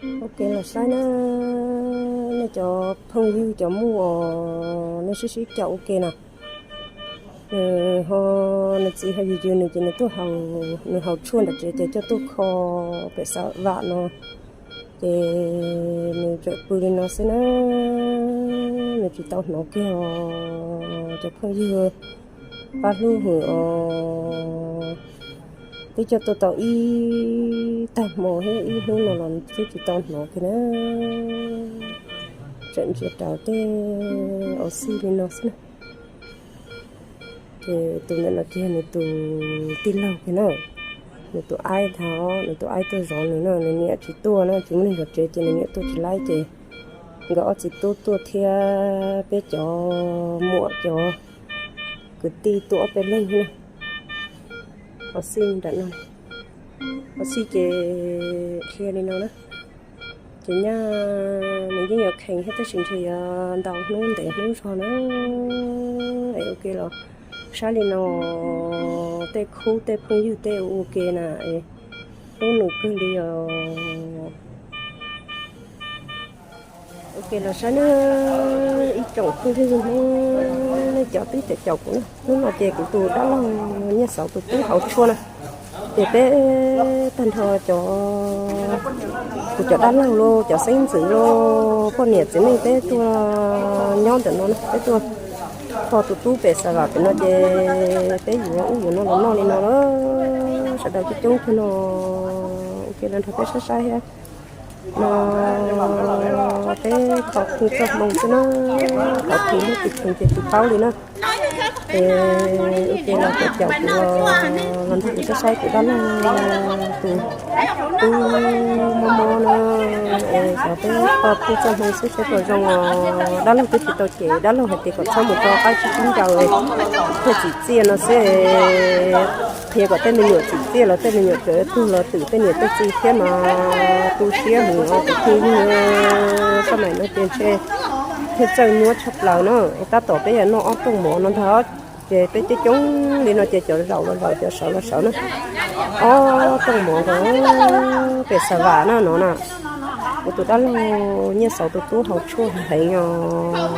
Ua ke los saib na, nej cov phooj ywg cov muaj os, nej sib sib caum ua ke na. Nws ho, nws txiv ho yws yws nws ces nws tuaj haus, nws haus tshuaj nram tsev ces coj tuaj kho pem Xav Vam no, ces nws tseem pw li no xwb na, nws tsis tau hnov kiag os cov phooj ywg. Pab hlub hwm os, twb coj tuaj tau ib tag hmo thiab ib hnub no los twb tsis tau hnov kiag na. Tseem ntsia raws tej av xij li no xwb na. Ces tus ntawm no kiag nws tus tij laug kiag na, nws tus aib ntag, nws tus aib tuaj zov nws na, nws niam tsis tuaj na, tsis muaj neeg zov tsev ces nws niam tuaj tsis laib ces nkawd ob txiv tub tuaj thiab peb cov muam cov kwv tij tuaj ob peb leeg na. Av xij nram no, av xij ces qhia li no na. Ces nyaj nws yeej yuav kheev thiab tab sis ntshe yuav ntau hnub ntev hnub zog na. Es ua ke los saib li no, tej khub tej phooj ywg tej ua ke na, hlub nws kawg li os. Ua ke los saib na, ib tsoom phooj ywg Hmoob, nej cov twb caum caum kuv na, hnub no ces kuv tus dab laug Nyiaj Xauv tus tub haus tshuaj na, ces peb tag nrho cov, kuv cov dab laug los cov xeeb ntxwv los poj niam txiv neej peb tuaj nyob ntawm no na, peb tuaj kho tus tub pem Xav Vam pem no ces peb yuav ub yuav no los noj li no lawm, sawv daws coob coob kawg no. Ua ke los nrog peb saib saib thiab. No peb kho pheej txoj hmoo xwb na, kho pheej lub tis khoom ces tsis paub li na. Es ua ke los caum caum kuv los nrog kuv saib saib kuv dab laug tus tub mob mob na. Es xyov peb kho pheej txoj hmoo xwb saib puas zoo os. Dab laug twb tsis tau cem, dab laug hais tias kom txhob mus rau qab tsib tsib ncaus, thiaj tsim txiaj no xwb. Qhia kom tej me nyuam tsim txiaj los tej me nyuam txawm tuag los twm tej niam tej txiv thiab mas tu siab heev os cov phooj ywg. Sab maim no ces ntshe thiaj txawj muab tshaj plaws na. Es tab tom peb yuav noj ob rooj mov no ntag, ces peb coob coob li no ces cov zaum los zaum cov sawv los sawv na. Ob rooj mov ntag, pem Xav Vam na no na. Kuv tus dab laug Nyiaj Xauv tus tub haus tshuaj heev os.